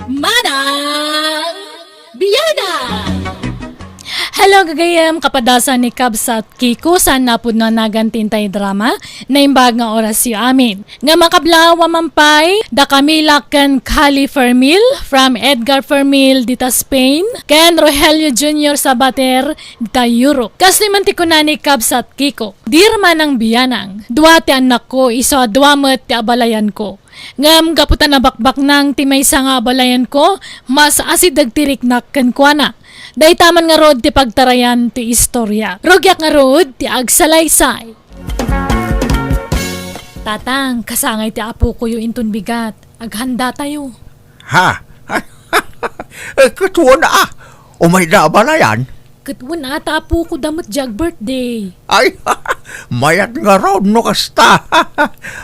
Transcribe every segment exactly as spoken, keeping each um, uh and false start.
Manang Bianang! Hello, gagayem, kapadasan ni Kabsat Kiko, saan napudno a nagan ti intay drama, naimbag nga orasyo amin. Nga makablaw a mampay, da Camila ken Cali Fermil, from Edgar Fermil dita Spain, ken Rogelio Junior Sabater dita Europe. Kastoy man ti kuna ni Kabsat Kiko, Dear Manang Bianang, dua ti annakko, isu a dua met ti abalayanko. Ngem gapu ta nabakbaknang ti maysa nga abalayanko, mas asideg ti riknak kenkuana. Dayta man ngarud ti pagtarayan ti istoria. Rugiak ngarud ti agsalaysay. Tatang, kasangay ti apokoyo inton bigat. Aghanda tayo. Ha? Eh, ket wen a. Umayda abalayan? Ket wen a ta apoko da met diay ag-birthday. Ay, mayat ngarud no kasta.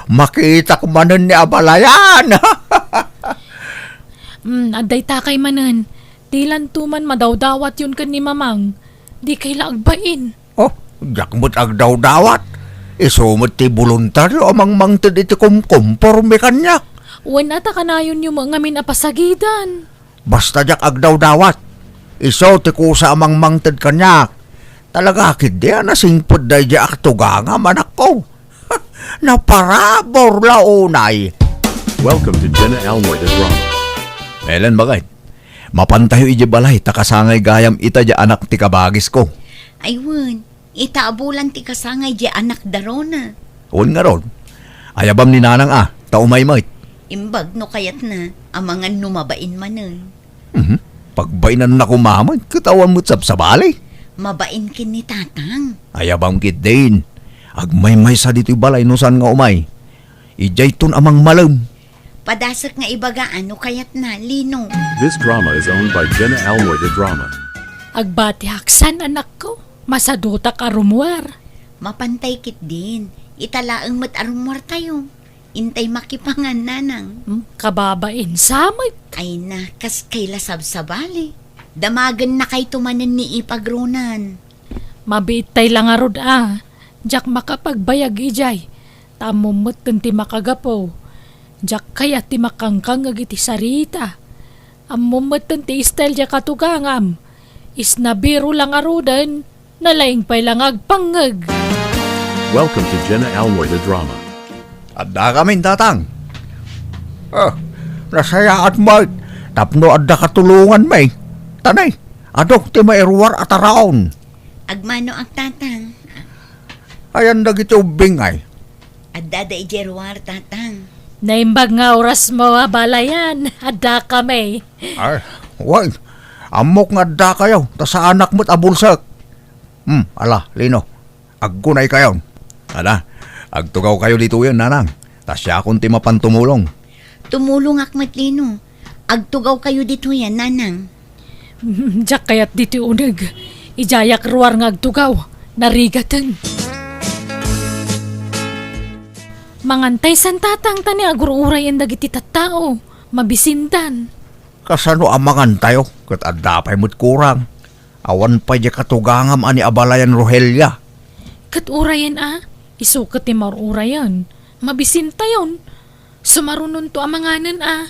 Makitak manen ni abalayan. Hmm, adda itakay manen. Dilanto man madawdawatyon ken ni Mamang. Dikay la agbain. Oh, diak met agdawdawat. Isu met ti boluntario a mangmangted iti kumkomporme kaniak. Wen a ta kanayonyo met ngamin a pasagidan. Basta diak agdawdawat. Isu ti kusa a mangmangted kaniak. Talaga ketdi a nasingpet daydiay a katugangam, anakko. Naparabur la unay. Welcome to Jenna Almoy the Drama. Ellen, bakit? Mapantayo idiay balay ta kasangay gayam ita diay anak ti kabagisko. Ay wen, ita a bulan ti kasangay diay anak da Rona. Wen ngarud. Ayabam ni Nanang a, ta umay met. Imbag no kayatna, amangan no mabain manen. Mhm. Pagbainanna koma met, ket awan met sabsabali. Mabain ken ni Tatang. Ayabam ketdin. Agmaymaysa ditoy balay no saan nga umay. Idiayton a mangmalem. Padasek nga ibaga no kayatna, Lino. This drama is owned by Jenna Almoy the Drama. Agbatiak san, anakko. Masadutak a rummuar. Mapantay ketdin. Ita laeng met a rummuartayo. Intay makipangan, Nanang. Hmm, kababain sa met. Ay na, kas kay la sabsabali. Damagennakayto manen ni ipag Ronan. Mabiittay la ngarud a. Diak makapagbayag idiay. Ta ammom metten ti makagapu. Diak kayat ti makangkangngeg iti sarita. Ammom metten ti style diay katugangam. Isna biro la ngaruden, nalaing pay la nga agpangngeg. Welcome to Jenna Almoy the Drama. Addakamin, Tatang. Ah, nasayaat met tapno adda katulonganmi. Tanay, adok ti mairuar a taraon. Agmanoak, Tatang. Ayan dagiti ubbing ay. Addada idiay ruar, Tatang. Naimbag nga orasmo, abalayan. Addakami. Ay, wen. Ammok nga addakayo, ta saanak met a bulsek. Hmm, ala, Lino. Aggunaykayon. Ala, agtugawkayo ditoyen, Nanang. Ta siakon ti mapan tumulong. Tumulongak met, Lino. Agtugawkayo ditoyen, Nanang. Diak kayat ditoy uneg. Idiayak ruar nga agtugaw. Narigaten. Mangantay san, Tatang, ta ni agur-urayen dagiti tattao. Mabisindan. Kasano a mangantayo? Ket adda pay met kurang. Awan pay diay katugangam a ni abalayan Rogelia. Ket urayen a, isu ket ti mar-urayen. Mabisintayon. Sumarunonto a manganen a.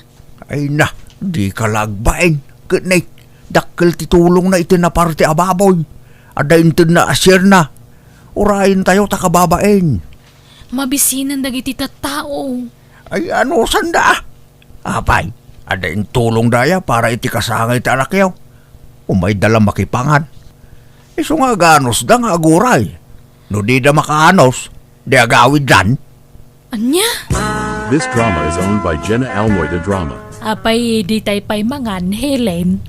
Ay na, dika la agbain. Ket ne, dakkel ti tulongna iti naparte a baboy. Adda intedna a sierna. Urayentayo ta kababain. Mabisinen dagiti tattao. Ay, ano sanda? Apay, adda intulongda aya para iti kasangay ti anakyo? Umayda la makipangan. Isu nga aganusda nga aguray. No dida makaanos, di agawiddan. Ania? This drama is owned by Jenna Almoy the Drama. Apay, ditay pay mangan, Helen?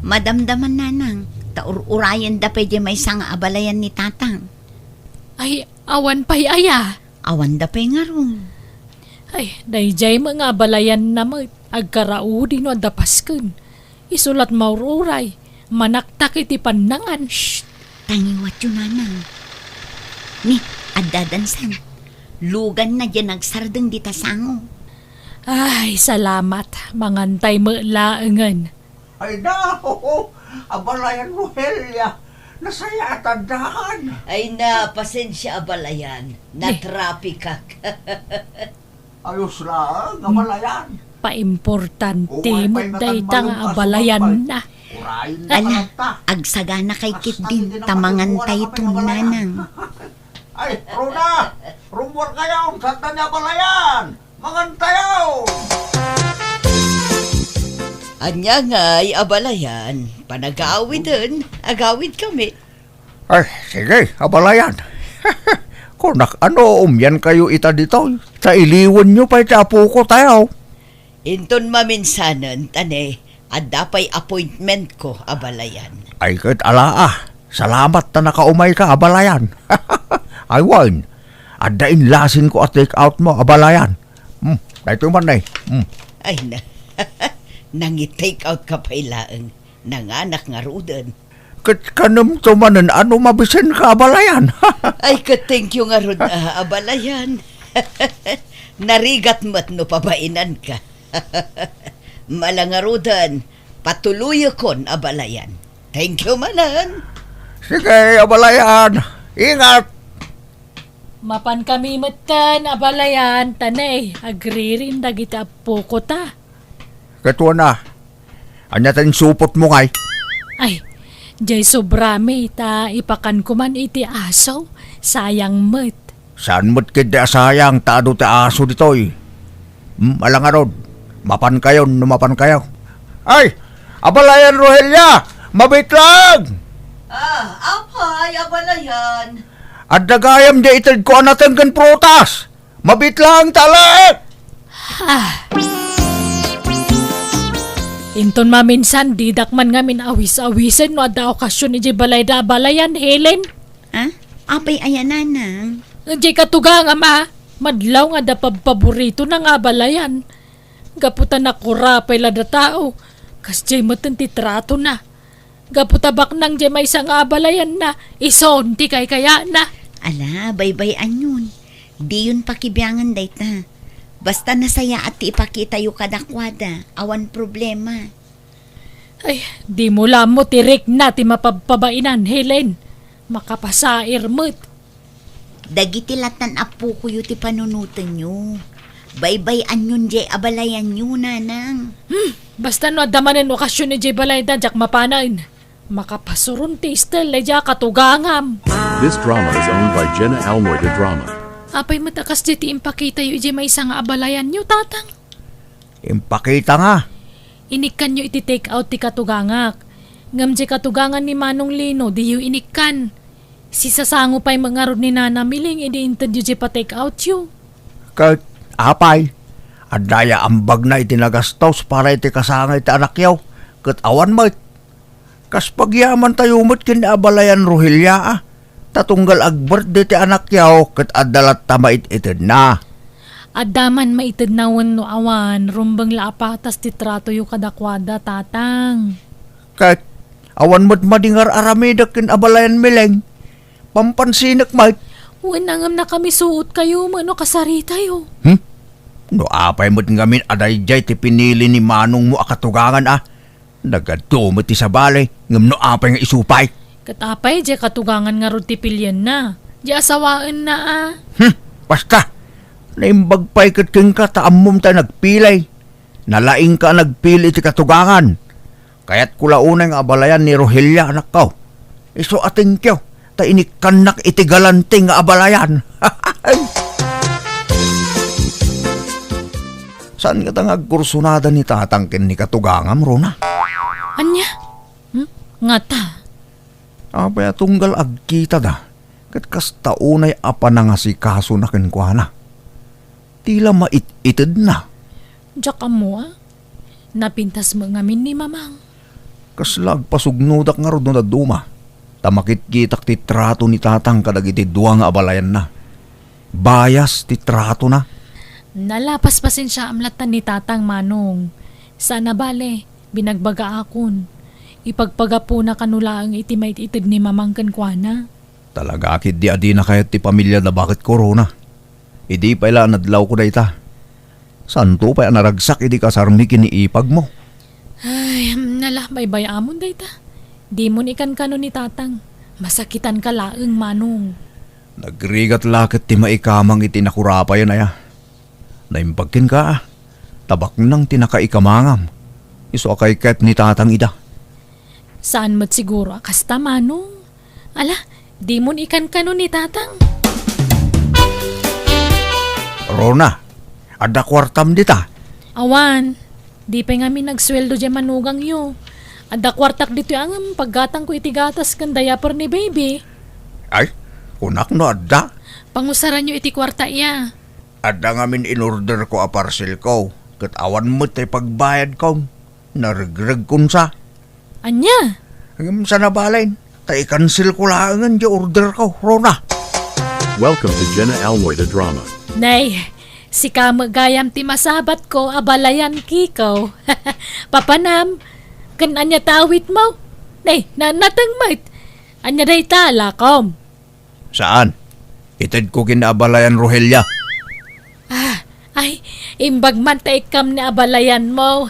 Madamdaman, Nanang, ta ur-urayenda pay diay maysa nga abalayan ni Tatang. Ay, awan pay aya? Awanda pay ngarud. Ay, daydiay met nga abalayanna met. Agkaraudi no adda pasken. Isu la't maur-uray. Manaktak iti pannangan. Shh! Tangiwatyo, Nanang. Ni, adda dansan. Luganna diay nagsardeng dita sango. Ay, salamat. Mangantay met laengen. Ay, da, oo. Abalayan, Rogelia. Nasayaat addan. Ay na, pasensia, abalayan. Natrapikak. Ayos laeng, abalayan. Paimportante met dayta nga abalayanna. Ala, agsaganakay ketdin ta mangantayton, nanang. Ay, Rona! Rummuarkayon, saan ti abalayan? Mangantayon! Ania ngay abalayan? Panagawiden, agawidkami. Ay, sige, abalayan. Kunak, ano, umiankayo ita ditoy? Ta iliwenyo pay ti apoko tayo. Inton maminsanen, ta ne, adda pay appointmentko, abalayan. Ay, ket ala, ah. Salamat ta nakaumayka, abalayan. Ay, wen, adda inlasinko a take out mo, abalayan. Hmm, daytoy man, eh. Hmm. Ay, na, nangi-take outka pay laeng. Nanganak ngaruden. Ket kanemto manen a no mabisinka, abalayan. Ay, ket thank you ngarud, ah, abalayan. Narigat met no pabainanka. Ala ngaruden, patuloyekon, abalayan. Thank you manen. Sige, abalayan. Ingat. Mapankami metten, abalayan, ta ne, agririm dagiti apokota. Ket wen a, ania ti insupotmo ngay? Ay, jay sobrami, ta ipakanko man iti aso, sayang met. Saan met ketdi a sayang, ta adu ti aso ditoy. Hmm, ala ngarud, mapankayon no mapankayo. Ay, abalayan, Rogelia, mabiit lang! Ah, apay, abalayan? Adda gayam jay itedko a nateng ken prutas. Mabiit lang, ta ala! Ah. Inton maminsan, didak man ngamin awis-awisen no adda okasion idiay balayda, abalayan, Helen. Ah? Apay aya, nanang? Jay katugangam a, madlaw nga adda pabpaboritona nga abalayan. Gapu ta nakurapay la datao, kasjay metten ti tratona. Gapu ta baknang jay maysa nga abalayanna, isun ti kaykayana. Ala, baybay-anyon. Diyon pakibiangan dayta. Basta nasayaat ti ipakitayo kadakuada, awan problema. Ay, dimo la ammo ti rikna ti mapabpabainan, Helen. Makapasair met. Dagiti lattan a pukoyo ti panunotenyo. Baybay-anyon jay abalayanyo, nanang. Hmm, basta no adda manen okasion idiay balayda, diak mapanen. Makapasuron ti istel idiay katugangam. This drama is owned by Jenna Almoy de Drama. Apay met a kasdiay ti impakitayo idiay maysa nga abalayanyo, tatang? Impakita nga. Inikkanyo iti take out ti katugangak. Ngem jay katugangan ni Manong Lino, diyo inikkan. Sisasango pay met ngarud ni Nana Miling idi intedyo jay pa-take outyo. Ket, apay, adda aya ambagna iti nagastos para iti kasangay ti anakyo, ket awan met. Kas pagyamantayo met ken ni abalayan Rogelia, a. Ta tunggal ag-birthday ti anakyo, ket adda latta mait-itedna. Adda man maitedna wenno awan, rumbeng la a patas ti tratoyo kadakuada, tatang. Ket, awan met madi nga ar-aramidek ken abalayan Miling. Pampansinek met. Wen, ngem nakamisuotkayo wenno kasaritayo. Hmm? No apay met ngamin a daydiay ti pinili ni manongmo a katugangan, a. Nagadu met ti sabali, ngem no apay nga isu pay? Ket apay, diay katugangan ngarud ti pilienna. Diay asawaenna, a. Hmm, basta. Naimbag pay ket kenka ta ammom ta nagpili. Nalaingka a nagpili iti katugangan. Kayatko la unay nga abalayan ni Rogelia, anakko. Isu a thank you, ta inikkannak iti galante nga abalayan. Saan ngata nga agkursunada ni tatang ken ni katugangam, Rona? Ania? Hmm? Ngata? Apay a tunggal agkitada, ket kasta unay a panangasikasona kenkuana. Ti la mait-itedna. Diak ammo, a. Napintas met ngamin ni Mamang. Kasla agpasugnodak ngarud no dadduma, ta makitkitak ti trato ni Tatang kadagiti dua nga abalayanna. Bayas ti tratona. Ala, paspasensiaam latta ni Tatang, Manong. Saan a bale, binagbagaakon. Ipagpagapuna kano laeng iti mait-ited ni Mamang kenkuana. Talaga ketdi a dina kayat ti pamiliada, baket ko, Rona. Idi pay la a nadlawko dayta. Saanto pay a naragsak idi kasarmi ken ni ipagmo. Ay, ala, baybay-amon dayta. Dimon ikankano ni Tatang. Masakitanka laeng, Manong. Nagrigat la ket ti maikamang iti nakurapayen, aya. Naimbag kenka, a. ta baknang ti nakaikamangam. Isu a kaykayaw ni Tatang ida. Saan met siguro a kasta, Manong. Ala, dimon ikankano ni Tatang. Rona, adda kuartam dita? Awan, di pay ngamin nagsueldo diay manugangyo. Adda kuartak ditoy a ngem paggatangko iti gatas ken diaper ni baby. Ay, kunak no adda. Pangusaranyo iti kuarta iya. Adda ngamin inorderko a parcelko, ket awan met ti pagbayadko. Naregregkon sa. Ania? Ngem saan a balen, ta ikanselko laengen ti orderko, Rona. Welcome to Jenna Almoy the Drama. Nay, sika met gayam ti masabatko, abalayan, Kiko. Papanam, ken ania ti awitmo? Nay, na-, nateng met. Ania dayta, lakom? Saan? Itedko ken abalayan, Rogelia. Ah, ay, imbag man ta ikkam ni abalayanmo.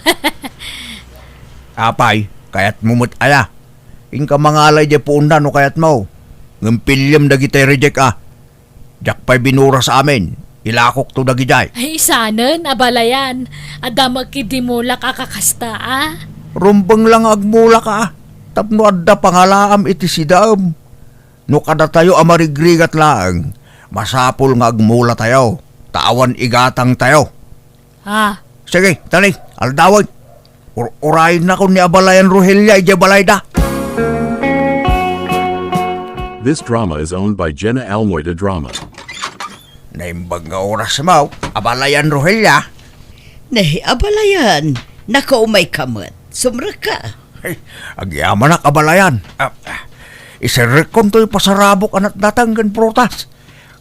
Apay, kayatmo met aya? Inka mangala idiay puonda no kayatmo. Ngem piliem dagiti reject a. Diak pay binuras amin. Ilakokto dagidiay. Ay, saanen, abalayan. Adda met ketdi mulak a kakasta, a? Rumbeng la nga agmulak a. Tapno adda pangalaam iti sidaem. No kadatayo a marigrigat laeng, masapul nga agmulatayo, ta awan igatangtayo. Ah. Sige, tani, aldawen. Ur-, urayennakon ni abalayan Rogelia idiay balayda. This drama is owned by Jenna Almoy the Drama. Naimbag nga orasmo, abalayan Rogelia. Nay, abalayan, nakaumayka met. Sumrekka. Ay, agyamanak, abalayan. Ah, ah, iserrekkon toy pasarabok a natnateng ken prutas.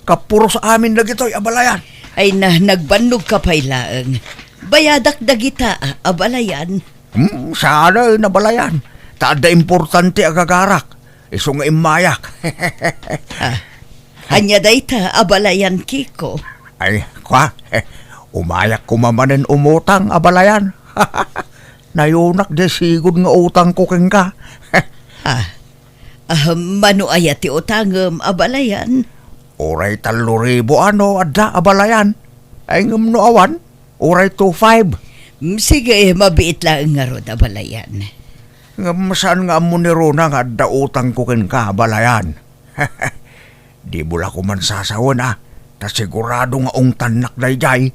Kapuros amin dagitoy, abalayan. Ay na, nagbannogka pay laeng. Bayadak dagita, a, abalayan. Hmm, saan a, abalayan. Ta adda importante a gagarak. Isu nga immayak. Ah, ania dayta, abalayan, Kiko? Ay, kua, umayak koma manen umutang, abalayan. Nayunak diay sigud nga utangko kenka. Ah, ah, mano aya ti utangem, abalayan? Uray tallo ribu a no adda, abalayan. Ay, ngem no awan, uray two five. Mm, sige, mabiit laeng ngarud, abalayan. Ngem saan nga ammo ni Rona nga adda utangko kenka, abalayan. Dimo la koman sasawen, a, ta sigurado nga ungtannak daydiay.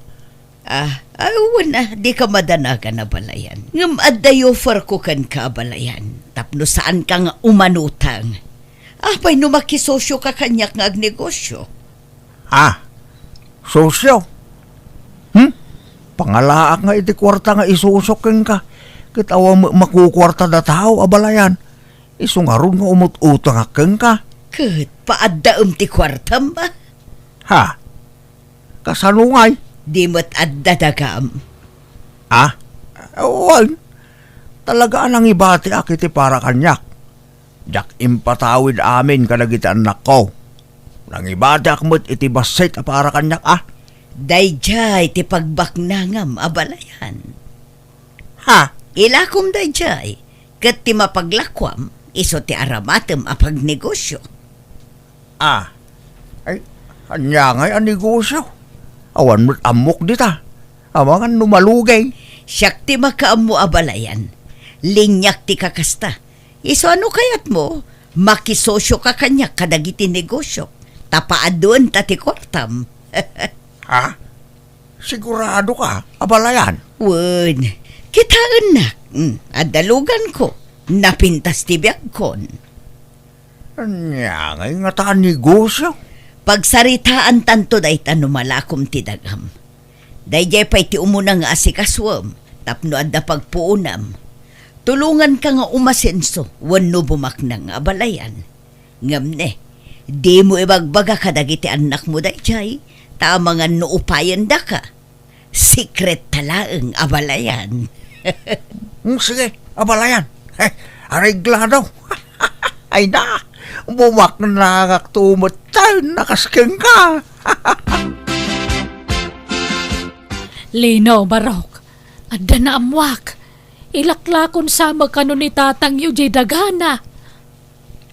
Ah, ah, wen a, dika madanagan, abalayan. Ngem adda offerko kenka, abalayan, tapno saanka nga umanutang. Apay no makisosioka kaniak nga agnegosio? Ah, sosio? Hmm? Pangalaak nga iti kuarta nga isusok kenka, ket awan met makukuartada tao, abalayan. Isu ngarud nga umut-utangak kenka. Ket paaddaem ti kuartam, a? Ha? Kasano ngay? Di met adda dagam. Ah? Wen, talaga a nangibatiak iti para kaniak. Diak impatawid amin kadagiti annakko. Nangibatiak met iti bassit a para kaniak, a? Daydiay ti pagbaknangam, abalayan. Ha? Ilakom daydiay, ket ti mapaglakuam, isu ti aramatem a pagnegosio. Ah, ay, ania ngay a negosio? Awan met ammok dita. Amangan no malugay. Siak ti makaammo, abalayan. Liniak ti kakasta. Isu a no kayatmo, makisosioka kaniak kadagiti negosio. Ta paadduenta ti kuartam. Ha? Siguradoka, abalayan? Wen, kitaennak. Mm, adda luganko. Napintas ti biagkon. Ania ngay ngata a negosio? Pagsaritaantanto dayta no malakom ti dagam. Daydiay pay ti umuna nga asikasuem tapno adda pagpuonam. Tulonganka nga umasenso wenno bumaknang, abalayan. Ngem ne, dimo ibagbaga kadagiti annakmo daydiay, ta amangan no upayendaka. Sikretta laeng, abalayan. Mm, sige, abalayan. Eh, areglado. Ay na, bumaknangakto metten a kas kenka. Lino, Barok, adda naammoak. Ilaklakon sa met kano ni tatangyo diay dagana.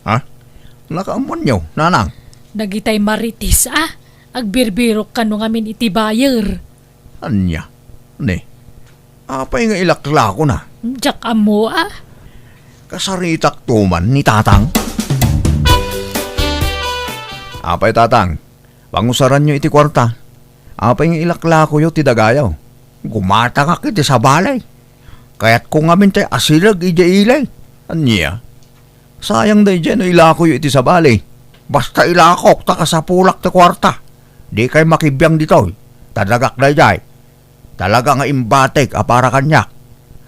Ha? Nakaammoanyo, nanang? Dagitay marites a, agbirbirok kano ngamin iti buyer. Ania? Ne, Apay nga ilaklakona? Diak ammo, a. Kasaritakto man ni Tatang. Apay, Tatang, pangusaranyo iti kuarta. Apay nga ilaklakoyo ti dagayo? Gumatangak iti sabali. Kayatko ngamin ti asideg idiay ili. Ania? Sayang daydiay no ilakoyo iti sabali. Basta ilakok ta kasapulak ti kuarta. Dikay makibiang ditoy. Ta dagak daydiay. Talaga nga imbatik a para kaniak.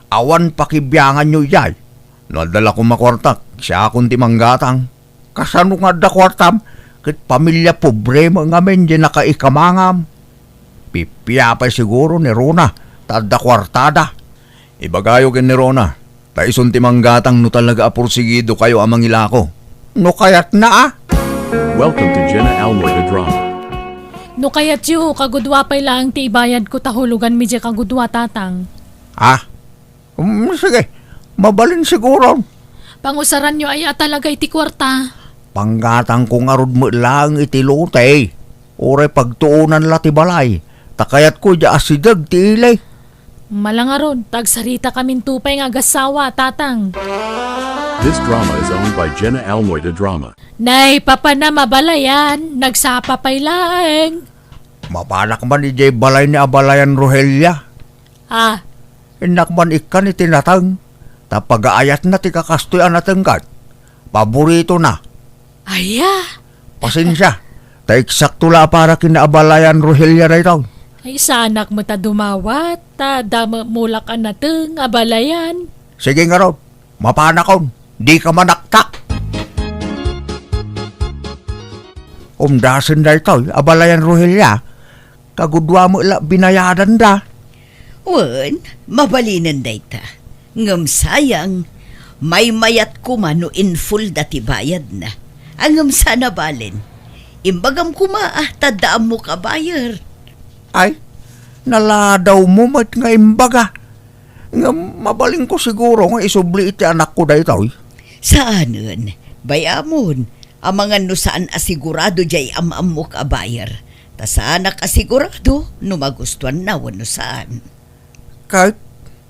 Awan pakibianganyo idiay. No adda la koma kuartak, siakon ti manggatang. Kasano nga adda kuartam? Ket pamilia pobre met ngamin diay nakaikamangam. Pipia pay siguro ni Rona ta adda kuartada. Ibagayo ken ni Rona, ta isun ti manggatang no talaga a porsigidokayo a mangilako. No kayatna, a? Welcome to Jenna Almoy the Drama. No kayatyo, kagudua pay laeng ti ibayadko ta huloganmi diay kagudua, Tatang. Ah? Mm, sige. Mabalin siguro. Pangusaranyo aya talaga iti kuarta? Panggatangko ngarud met laeng iti lote. Uray pagtuonan la ti balay. Ta kayatko idiay asideg ti ili. Mala ngarud, ta agsarita kaminto pay nga agassawa, Tatang. This drama is owned by Jenna Almoy the Drama. Nay, papanam, abalayan, nagsapa pay laeng. Mapanak man idiay balay ni abalayan Rogelia. Ah. Innak man ikkan iti nateng, ta pagaayatna ti kakastoy a nateng ket paboritona. Aya? Pasensia, ta eksakto la a para ken ni abalayan Rogelia daytoy. Ay, saanak met a dumawat, ta adda met mulak a nateng, abalayan. Sige ngarud, mapanakon, dika manaktak. Umdasen daytoy, abalayan Rogelia, kagudua met la binayadanda. Wen, mabalinen dayta. Ngem sayang, maymayat koma no in full da ti bayadna. A, ngem saan a balen. Imbagam koma a, ta adda ammok a buyer. Ay, naladawmo met nga imbaga. Ngem mabalinko siguro nga isubli iti anakko daytoy. Saanen, bay-amon, amangan no saan a sigurado diay am-ammok a buyer. Ta saanak a sigurado no magustuanna wenno saan. Ket,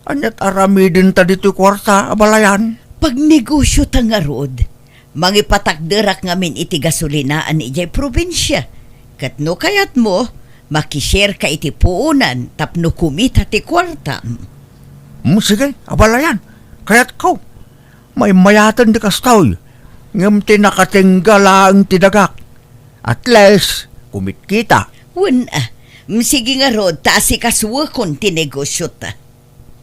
aniat aramidenta ditoy kuarta, abalayan? Pagnegosiota ngarud. Mangipatakderak ngamin iti gasolinaan idiay probinsia. Ket no kayatmo, makishareka iti puonan tapno kumita ti kuartam. Mm, sige, abalayan. Kayatko. Maymayaten ti kastoy, ngem ti nakatengga laeng ti dagak. At least, kumitkita. Wen, a, mm, sige ngarud, ta asikasuekon ti negosiota.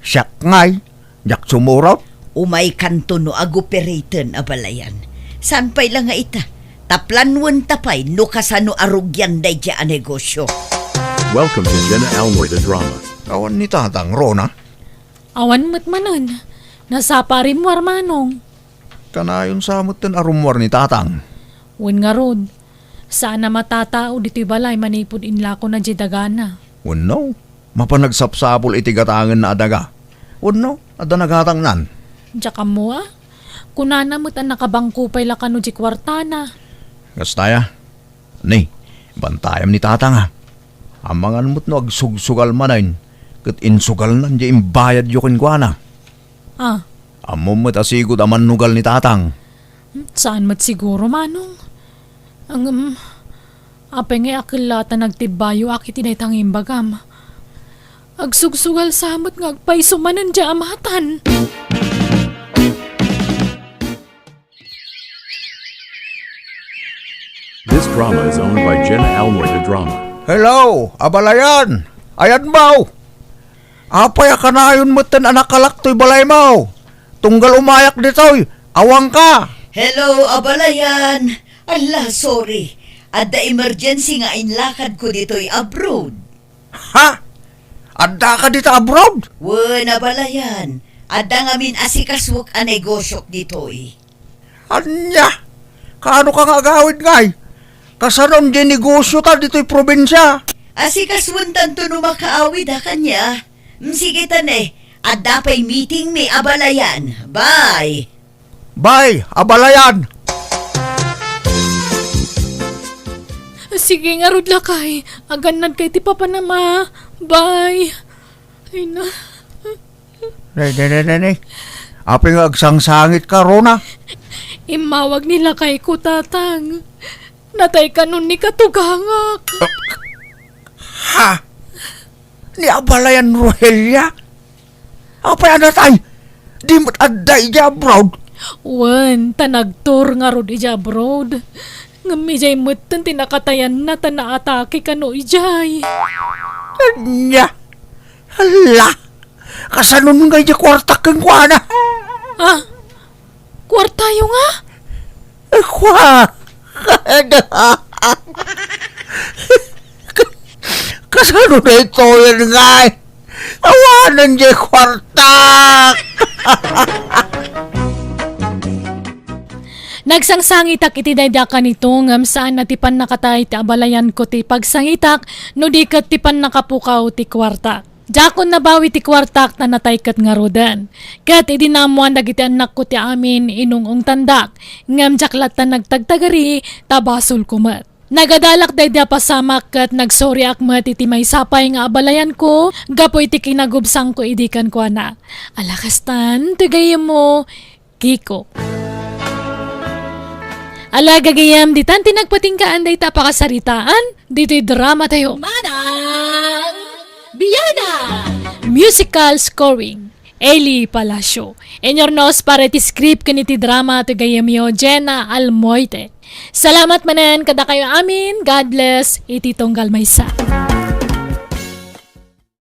Siak ngay, diak sumurot. Umaykanto no aguperaten, abalayan. Saan pay la nga ita? Taplanwenta pay no kasano a rugian daydiay a negosio. Welcome to Jenna Almoy the Drama. Awan ni Tatang Rona? Awan met manen. Nasapa a rimmuar, Manong. Kanayon sa metten a rummuar ni Tatang. Wen ngarud, saan a matatao ditoy balay manipud inlakona diay dagana. Wenno, mapan agsapsapul iti gatangenna a daga. Wenno, adda nagatangnan. Diak ammo a. Kunana met a nakabangko pay la kano diay kuartana. Kasta aya. Ni, bantayam ni Tatang a. Amangan met no agsugsugal manen, ket insugalnan diay imbayadyo kenkuana. Ah. Ammom met a sigud a mannugal ni Tatang. Hmm, saan met siguro, Manong. Ngem, apay ngay a ket la ta nagtibbayoak iti dayta nga imbagam? Agsugsugal sa met nga agpayso manen diay a matan. This drama is owned by Jenna Almoy the Drama. Hello, abalayan! Ayanmo! Apay a kanayon metten a nakalak toy balaymo? Tunggal umayak ditoy, awanka! Hello, abalayan! Ala, sorry. Adda emergency nga inlakadko ditoy abroad. Ha? Addaka dita abroad? Wen, abalayan. Adda ngamin asikasuek a negosiok ditoy. Ania? Kaano ka nga agawid ngay? Kasanon diay negosio ta ditoy probinsia? Asikasoentanto no makaawid a kania. Mm, sige ta ne, adda pay meeting mi, abalayan. Bye! Bye, abalayan! Sige ngarud, lakay. Agannadka iti papanam a. Bye! Ay na. Nay, nay, nay, nay, nay. Apay nga agsangsangitka, Rona? Immawag ni lakayko, Tatang. Natay kano ni katugangak. Ha? Ni abalayan, Rogelia? Apay a natay? Di met adda idiay abroad? Wen, ta nagtour ngarud idiay abroad. Ngem idiay metten ti nakatayanna ta naatake kano idiay. Ania? Hala! Kasanon nga idiay kuartak kenkuana? Ah, kuartayo nga? Kua-, kasano daytoyen ngay? Awanen diay kuartak! Nagsangsangitak iti daydi a kanito, ngem saan a ti pannakatay ti abalayanko ti pagsangitak, no di ket ti pannakapukaw ti kuartak. Diakon nabawi ti kuartak ta natay ket ngaruden. Ket idi naammoan dagiti annakko ti amin, inung-ungtandak, ngem diak latta nagtagtagari ta basolko met. Nagadalak daydi a pasamak ket nagsoriak met iti maysa pay nga abalayanko gapu iti kinagubsangko idi kenkuana. Ala kastan, ti gayyemmo, Kiko. Ala gagayyem, ditan ti nagpatinggaan dayta a pakasaritaan ditoy drama tayo. Manang Biana! Musical scoring, Eli Palacio. Inurnos para iti script ken iti drama ti gayyemyo, Jenna Almoite. Salamat manen kadakayo amin. God bless iti tunggal maysa.